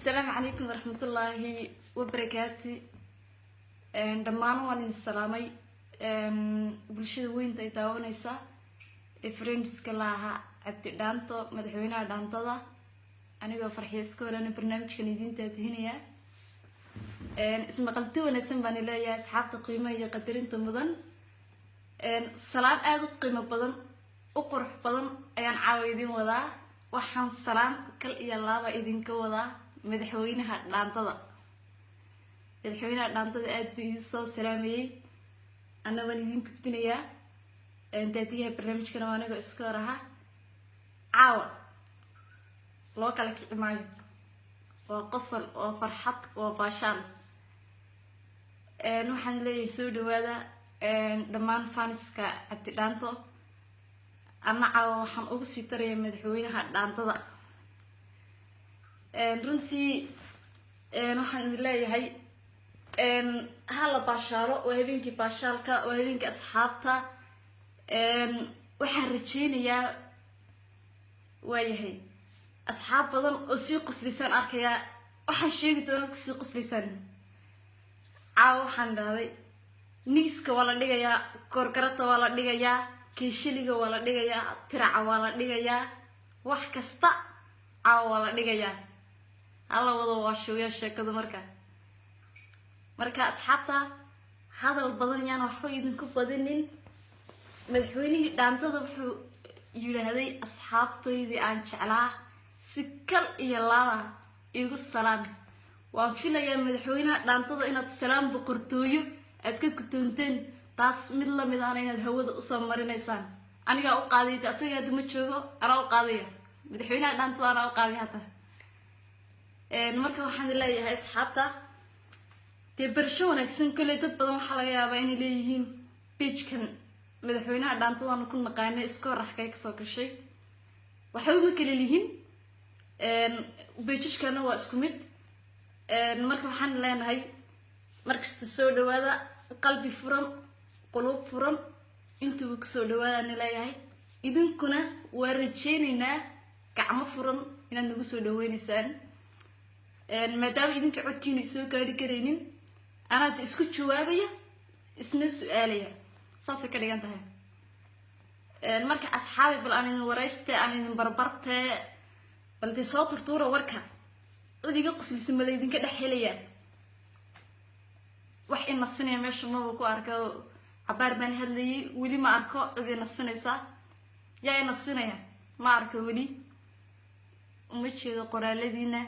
Asalaamu calaykum waraxmatullaahi wabarakaati. Dhammaan waan idin salaamay bulshada weynta ay daawaneysa ee friendska la ahaa Cabdi Dhaanto, madaxweynaha dhaantada. Anigoo Farxiyo iska horana barnaamijkan idiin taatihinayaa. Ismaqalti wanaagsan baan leeyahay asxaabta qiimaha iyo qadarinta mudan. Salaan aada u qiimo badan, u qurux badan ayaan caawa idin wadaa. Waxaan salaan kal iyo laaba idinka wadaa madaxweynaha dhaantada. Madaxweynaha dhaantada aada buu idin soo salaamayey, anna waan idin gudbinayaa. Daadiyaha barnaamijkana waa anigoo iska hor ahaa. Caawa loo kala kici maayo, waa qosol, waa farxad, waa baashaal. Waxaan leeyahay soo dhawaada dhammaan faniska Cabdi Dhaanto. Anna caawa waxaan ugu sii darayaa madaxweynaha dhaantada. Runtii waxaan idin leeyahay hala baashaalo, waa habeenkii baashaalka, waa habeenkii asxaabta. Waxaan rajeynayaa, waayahay, asxaab badan oo sii qoslaysaan arkayaa. Waxaan sheegi doona dadka sii qoslaysaan. Caawa waxaan dhahday nigiska waa la dhigayaa, koorgarata waa la dhigayaa, keeshiliga waa la dhigayaa, tiraca waa la dhigayaa, wax kasta caawa waa la dhigayaa. Hala wada waashooyaa sheekadu. Marka asxaabta, hadal badan yaan waxba idinku badinin. Madaxweynihii dhaantada wuxuu yidhaahday asxaabtaydii aan jeclaa si kal iyo laaba igu salaan. Waan filayaa madaxweynaha dhaantada inaad salaam boqortooyo aad ka gutoonteen, taas mid lamid ahna inaad hawada usoo marinaysaan. Anigaa u qaaday, de asaga hadda ma joogo, anaa u qaadaya. Madaxweynaha dhaantada anaa u qaaday hata. Marka waxaan leeyahay asxaabta, dee barasho wanaagsan. Kolley dad badan waxaa laga yaabaa inay leeyihiin page-kan madaxweynaha dhaantadana ku naqaanay iska horaxkay kasoo gashay. Waxba ma kala lihin, pages-kana waa isku mid. Marka waxaan leenahay markasta soo dhawaada, qalbi furan, qulub furan intuba kusoo dhawaadaan leeyahay. Idinkuna waa rajeyneynaa gacmo furan inaad nagu soo dhaweyneysaan, maadaama idinka codkiina isoo gaari karaynin. Anaad isku jawaabaya isna su-aalaya, saasay ka dhigan tahay. Marka asxaabi, bal aan idin warayste, aan idin barbarte, bal dee soo turtuura warka. Cid iga qoslisa ma laydinka dhex helayaa? Wax inasinaya meesha maba ku arka. Cabaar baan hadlayay, weli ma arko cid inasinaysa. Yaa inasinaya? Ma arko weli, uma jeedo qoraaladiina.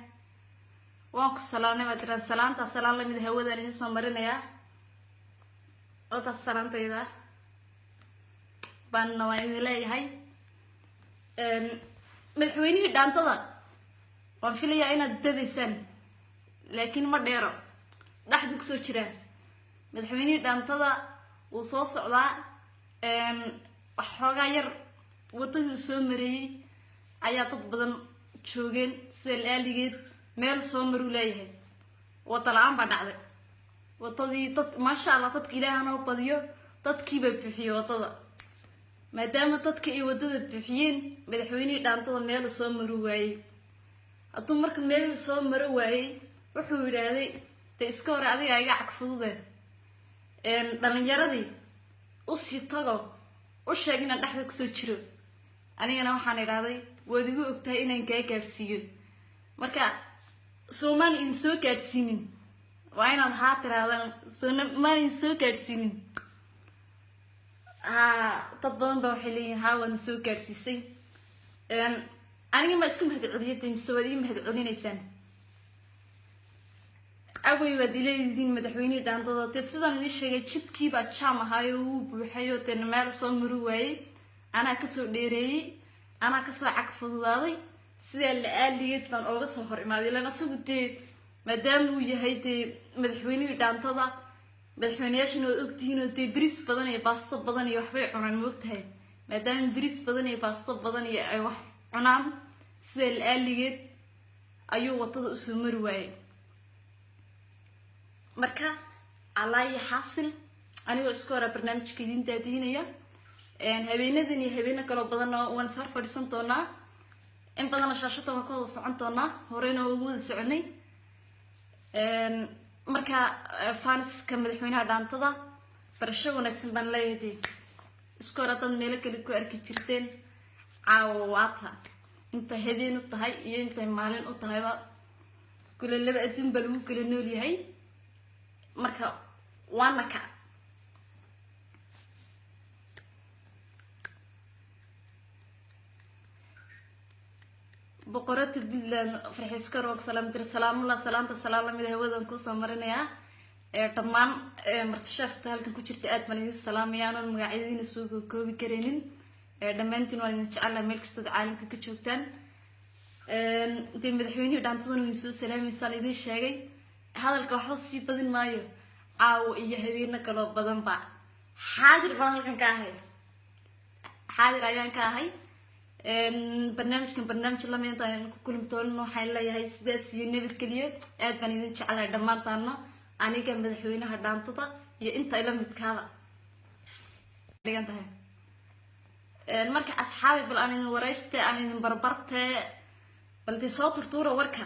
Waan ku salaamnay baa tiraan. Salaantaa salaan lamid hawadaan idin soo marinayaa. Wadaas salaantayda baanna waan idin leeyahay. Madaxweynihii dhaantada waan filayaa inaad dabaysaan, laakiin ma dheero, dhexdu kusoo jiraan. Madaxweynihii dhaantada wuu soo socdaa. Waxoogaa yar waddadii uu soo mareeyey ayaa dad badan joogeen, sida laaligeed meel soo maruu leeyahay. Wadda la-aan baa dhacday waddadii. Dad, maasha Allah, dadka Ilaaha noo badiyo, dadkiibaa buuxiyey waddada. Maadaama dadka ay waddada buuxiyeen, madaxweynihii dhaantada meelu soo maru waayey. Hadduu marka meelu soo maro waayey, wuxuu yidhaahday dee iska hore adiga iga cag fudude, dhalinyaradii usii tago, u sheeg inaan dhexda kusoo jiro. Anigana waxaan idhahday waad igu ogtahay inaan kaa gaadhsiiyo. Marka soomaan idin soo gaadhsiinin? Waa inaad haa tirahdaan. Soomaan idin soo gaadhsiinin? Ha, dad badan ba waxay leeyihin haa, waadna soo gaadhsiisay. Aniga ma isku mahad celiyay mise waad ii mahad celinaysaan? Awey waad ileedihiin madaxweynihii dhaantada. Dee sidaan idiin sheegay, jidkiibaa jam ahaayo, wuu buuxayo, dee meel soo mari waayey. Anaa kasoo dheereeyey, anaa kasoo cag fududaaday. Sidaa la aaligeed baan ooga soo hor imaaday, ilaan asagu dee maadaama uu yahay dee madaxweynihii dhaantada. Madaxweyneyaashana waad ogtihiin oo dee bariis badan iyo baasto badan iyo waxbay cunaan, ma ogtahay? Maadaama bariis badan iyo baasto badan iyo ay wax cunaan, sidaa la aaligeed ayuu wadada usoo mari waayey. Marka calaayi xaasil, anigoo iska horaa barnaamijka idiin daadihinaya. Habeenadan iyo habeeno kaloo badanna waan is hor fadhiisan doonaa, in badanna shaashada waan ka wada socon doonaa, horeyna waa ugu wada soconay. Marka fanska madaxweynaha dhaantada, barasho wanaagsan baan leeyahay. Iskoor haddaad meelo kale ku arki jirteen, caawa waata intay habeen u tahay iyo intay maalin u tahayba, kule laba adduun baa lagu kala nool yahay. Marka waana ka Boqorada Puntland Farxiiskor, waan ku salaam dira. Salaamullah, salaanta salaan lamid hawadan kusoo marinayaa. Dhammaan martishaafta halkan ku jirta aad baan idin salaamaya, anoon magacyadiina soo koobi karaynin. Dhammaantiin waan idin jecelahay meel kastood caalamka ka joogtaan. Dee madaxweynihii dhaantadan idin soo salaamaysaan idin sheegay, hadalka waxba sii badin maayo. Caawo iyo habeeno kaloo badanba xaadir baan halkan ka ahay, xaadir ayaan ka ahay. Barnaamijkan barnaamij lamid intaan ku kulmi doono, waxaan leeyahay sidaas iyo nabadgeliyo. Aad baan idin jecelahay dhammaantaana, aniga madaxweynaha dhaantada iyo inta ila midkaaba dhigan tahay. Marka asxaabi, bal aan idin warayste, aan idin barbarte, bal dee soo turtuura warka.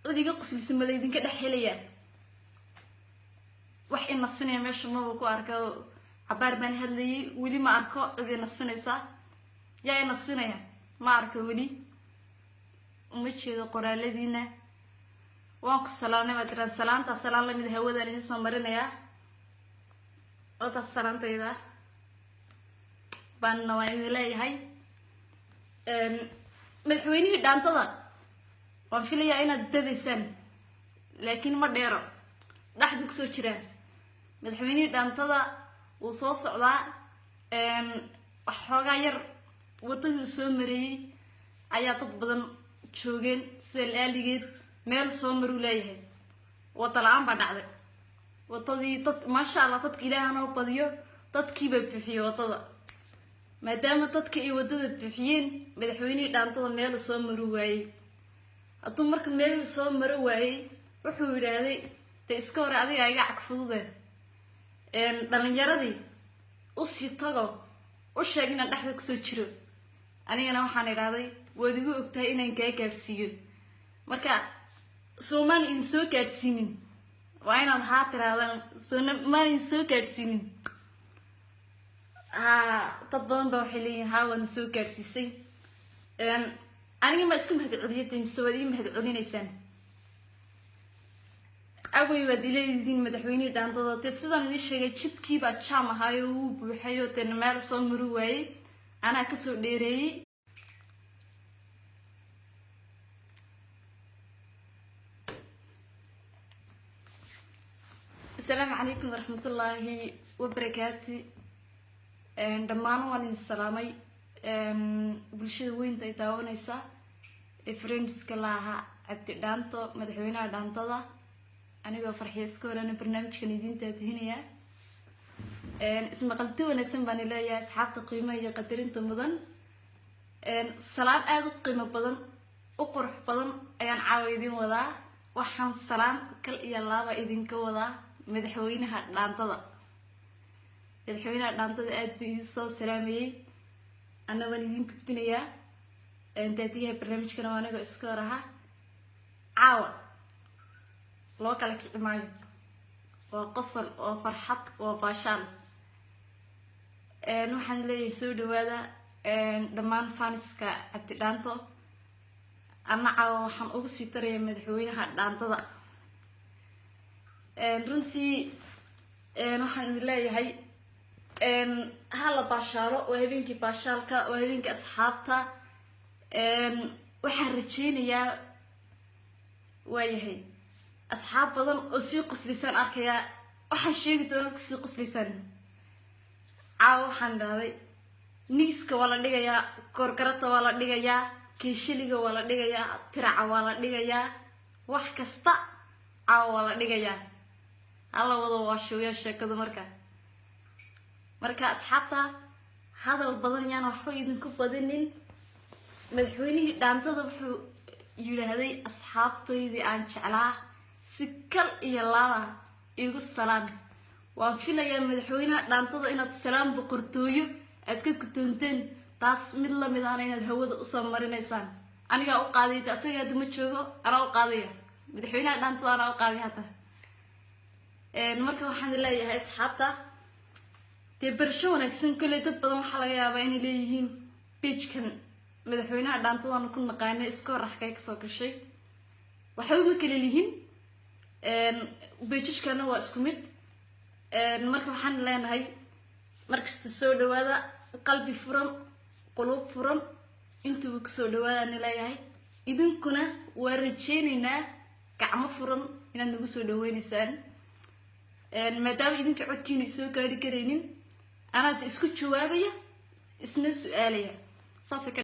Cid iga quslisa ma laydinka dhex helayaa? Wax inasinaya meesha maba ku arka. Cabaar baan hadlayay, weli ma arko cid inasinaysa. Yaa inasinaya? Ma arko weli, uma jeedo qoraaladiina. Waan ku salaamnay baad tiraan, salaantaa salaan lamid hawadaan idin soo marinayaa. Wadaas salaantayda baanna waan idin leeyahay. Madaxweynihii dhaantada waan filayaa inaad dabaysaan, laakiin ma dheero, dhexdu kusoo jiraan. Madaxweynihii dhaantada wuu soo socdaa. Waxoogaa yar waddadii uu soo mareeyey ayaa dad badan joogeen, sida laaligeed meel soo maruu leeyahay. Wadda la-aan baa dhacday waddadii. Dad, maasha Allah, dadka Ilaaha noo badiyo, dadkiibaa buuxiyey waddada. Maadaama dadka ay waddada buuxiyeen, madaxweynihii dhaantada meelu soo maru waayey. Hadduu marka meelu soo maro waayey, wuxuu yidhaahday: "Dee iska hore adiga iga cag fudude, dhalinyaradii usii tago, u sheeg inaan dhexda kusoo jiro." Anigana waxaan idhahday: "Waad igu ogtahay inaan kaa gaadhsiiyo." Marka soomaan idin soo gaadhsiinin? Waa inaad haa tirahdaan. Soomaan idin soo gaadhsiinin? Ha, dad badan ba waxay leeyihin: "Haa, waadna soo gaadhsiisay." Aniga ma isku mahad celiyay mise waad ii mahad celinaysaan? Awey waad ileedihiin madaxweynihii dhaantada. Dee sidaan idin sheegay, jidkiibaa jaam ahaayo, wuu buuxayo, dee meel soo mari waayey, anaa kasoo dheereeyey. Asalaamu calaykum waraxmatullaahi wabarakaati. Dhammaan waan idin salaamay bulshada weynta ay daawaneysa ee friendska la ahaa Cabdi Dhaanto, madaxweynaha dhaantada. Anigoo Farxiyo Iskoolana barnaamijkan idiin daadihinayaa. Ismaqalti wanaagsan baan leeyahay asxaabta qiimaha iyo qadarinta mudan. Salaan aada u qiimo badan, u qurux badan ayaan caawa idin wadaa. Waxaan salaan kal iyo laaba idinka wadaa madaxweynaha dhaantada. Madaxweynaha dhaantada aada buu idin soo salaamayey, anna waan idin gudbinayaa. Daadiyaha barnaamijkana waa anigoo Iskoor ahaa. Caawa loo kala kici maayo, waa qosol, waa farxad, waa baashaal. Waxaan leeyahay soo dhawaada dhammaan faniska Cabdi Dhaanto. Anna caawa waxaan ugu sii darayaa madaxweynaha dhaantada. Runtii waxaan idin leeyahay ha la baashaalo, waa habeenkii baashaalka, waa habeenkii asxaabta. Waxaan rajeynayaa, waayahay, asxaab badan oo sii qoslaysaan arkayaa. Waxaan sheegi doona dadka sii qoslaysaan. Caawa waxaan idhahday: niiska waa la dhigayaa, koorgarata waa la dhigayaa, keeshaliga waa la dhigayaa, tiraca waa la dhigayaa, wax kasta caawa waa la dhigayaa. Hala wada waashooyaa sheekadu. Marka asxaabta, hadal badan yaan waxba idinku badinin. Madaxweynihii dhaantada wuxuu yidhaahday: "Asxaabtaydii aan jeclaa, si kal iyo laaba igu salaan." Waan filayaa madaxweynaha dhaantada inaad salaam boqortooyo aad ka gudoonteen, taas mid lamid ahna inaad hawada usoo marinaysaan. Anigaa u qaaday, asaga hadda ma joogo, anaa u qaadaya. Madaxweynaha dhaantada anaa u qaaday hata. Marka waxaan leeyahay asxaabta, dee barasho wanaagsan. Kolley dad badan waxaa laga yaabaa inay leeyihiin page-kan madaxweynaha dhaantadana ku naqaana iska raxkay kasoo gashay. Waxba ma kala lihin, pages-kana waa isku mid. Marka waxaan leenahay markasta soo dhawaada, qalbi furan, qulub furan intuba kusoo dhawaadaan leeyahay. Idinkuna waa rajeyneynaa gacmo furan inaad nagu soo dhaweyneysaan, maadaama idinka codkiina isoo gaari karaynin, anaad isku jawaabaya isna su-aalaya saasay ka.